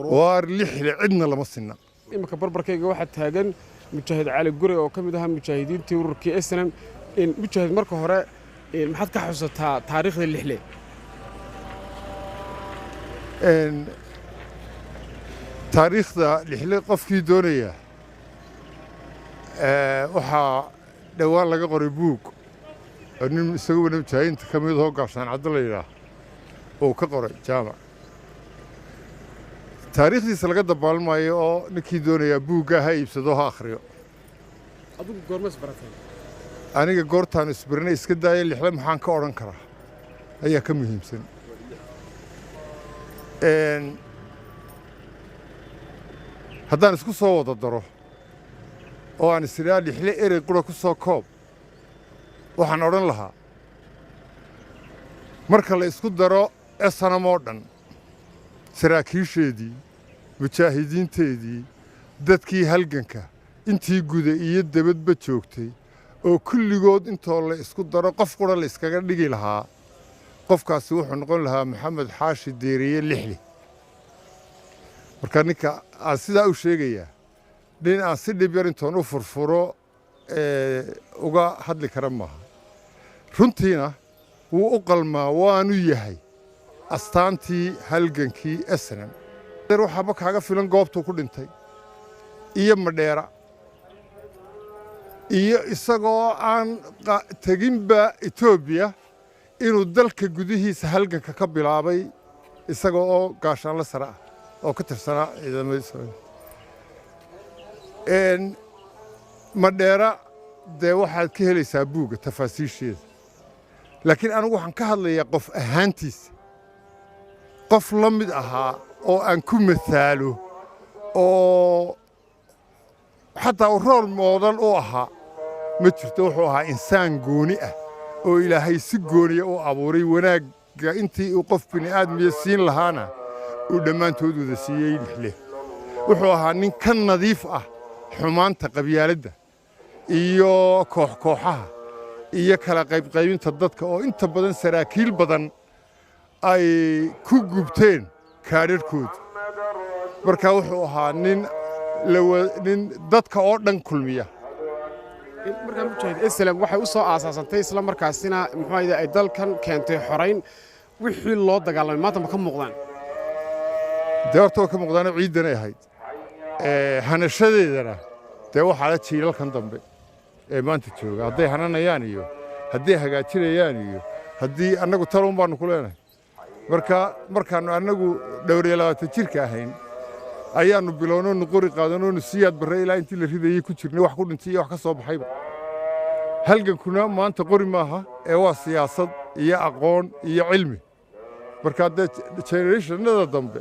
Waar lixle cidna lama sinna. Iminka barbarkayga waxaa taagan Mujaahid Cali Gure oo ka mid ahaa mujaahidiintii ururkii SNM. Mujaahid, marka hore maxaad ka xusataa taariikhda Lixle? Taariikhda Lixle qofkii doonaya waxaa dhowaan laga qoray buug oo nin isaguna mujaahidiinta ka mid ahoo Gaabsaan Caddo la yidhaah uu ka qoray, jaamac taariikhdiisa laga dabaalmayo, oo ninkii doonayaa buuggaa ha iibsado, ha akhriyo. Adigu goorma isbaratay? Aniga goortaan isbarnay iska daaya, Lixle maxaan ka odhan karaa ayaa ka muhiimsan. Haddaan isku soo wada daro oo aan is idhaa Lixle erey qura ku soo koob, waxaan odhan lahaa marka la isku daro SNM oo dhan, saraakiisheedii, mujaahidiinteedii, dadkii halganka intii guda iyo debadba joogtay oo kulligood intoo la isku daro qof qura la iskaga dhigi lahaa, qofkaasi wuxuu noqon lahaa Maxamed Xaashi Deeriye Lixli. Marka ninka aan sidaa u sheegayaa nin aan si dhib yar intoon u furfuro uga hadli kara maaha. Runtiina wuu u qalmaa, waanu yahay astaantii halgankii SNM. Waxaaba kaaga filan goobtuu ku dhintay iyo Madheera, iyo isagoo aan teginba Etoobiya inuu dalka gudihiisa halganka ka bilaabay, isaga oo gaashaanla sare ah oo ka tirsanaa ciidamada Israa'iil. Madheera dee waxaad ka helaysaa buugga tafaasiisheeda, laakiin anigu waxaan ka hadlayaa qof ahaantiisa. Qof la mid ahaa oo aan ku mathaalo oo xataa uu role model u ahaa ma jirto. Wuxuu ahaa insaan gooni ah oo Ilaahay si gooniya u abuuray, wanaagga intii uu qof bini'aadmiya siin lahaana uu dhammaantood wada siiyey. Lixle wuxuu ahaa nin ka nadiif ah xumaanta qabyaaladda iyo koox kooxaha iyo kala qaybqaybinta dadka, oo inta badan saraakiil badan ay ku gubteen kaadharhkoodu. Marka wuxuu ahaa nin dadka oo dhan kulmiya. Markaa mujaahid, SNM waxay u soo aasaasantay isla markaasina muxuu ay dalkan keentay xorayn. Wixii loo dagaalamay maanta ma ka muuqdaan? Dee horta waa ka muuqdaano, ciiddanay ahayd hanashadeedana. Dee waxaa la jiilalkan dambe ee maanta jooga hadday hananayaan iyo hadday hagaajinayaan iyo haddii annagu talun baannu ku leenahay. Marka markaannu annagu dhowr iyo 20 jirka ahayn ayaannu bilownoonu qori qaadanoonu Siyaad Barre ilaa intii la ridayey ku jirnay, wax ku dhintay iyo wax ka soo baxayba. Halgankuna maanta qori maaha ee waa siyaasad iyo aqoon iyo cilmi. Marka dee generationada dambe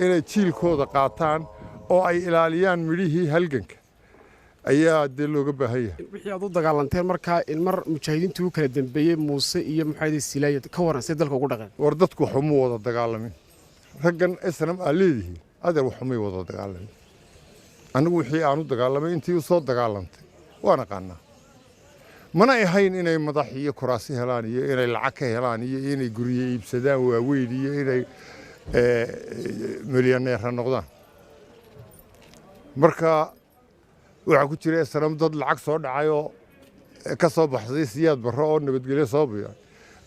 inay jiilkooda qaataan oo ay ilaaliyaan midhihii halganka ayaa dee looga baahan yahay. Wixii aad u dagaalanteen markaa in mar mujaahidiintii u kala dambeeyey, Muuse iyo muxuu Silaaya, ka waran see dalka ugu dhaqeen? War dadku waxuma wada dagaalamin. Raggan SNM aa leedihiin, adeer, waxumay wada dagaalamin. Annigu wixii aanu dagaalamay intii u soo dagaalantay waan aqaanaa. Mana ahayn inay madax iyo kuraasi helaan iyo inay lacag ka helaan iyo inay guryo iibsadaan waaweyn iyo inay milyaneera noqdaan. Marka waxaa ku jira SNM dad lacag soo dhacay oo ka soo baxsaday Siyaad Barre oo nabadgelyo soo biya.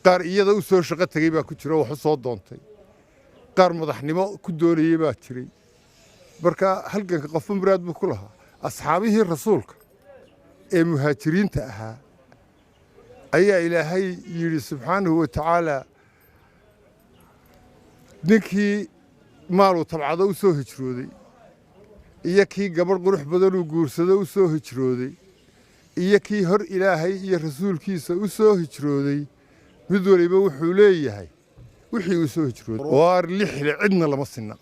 Qaar iyada u soo shaqo tegey baa ku jira oo wax u soo doontay. Qaar madaxnimo ku doonayey baa jiray. Marka halganka qofba muraad buu ku lahaa. Asxaabihii rasuulka ee muhaajiriinta ahaa ayaa Ilaahay yidhi subxaanahu wa tacaala, ninkii maaluu tabcado u soo hijrooday iyo kii gabadh qurux badanuu guursado u soo hijrooday iyo kii hor Ilaahay iyo rasuulkiisa u soo hijrooday, mid waliba wuxuu leeyahay wixii uu soo hijrooday. Waar lixle cidna lama sinna,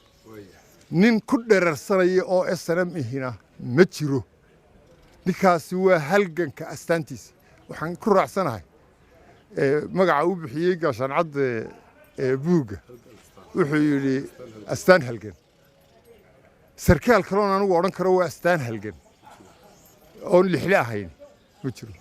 nin ku dherarsanaya oo SNM ihina ma jiro. Ninkaasi waa halganka astaantiisa. Waxaan ku raacsanahay magaca uu bixiyey Gaashaan Cadde ee buugga. Wuxuu yidhi astaan halgan. Sarkaal kaloon anigu odhan karo waa astaan halgan oon Lixle ahayn ma jiro.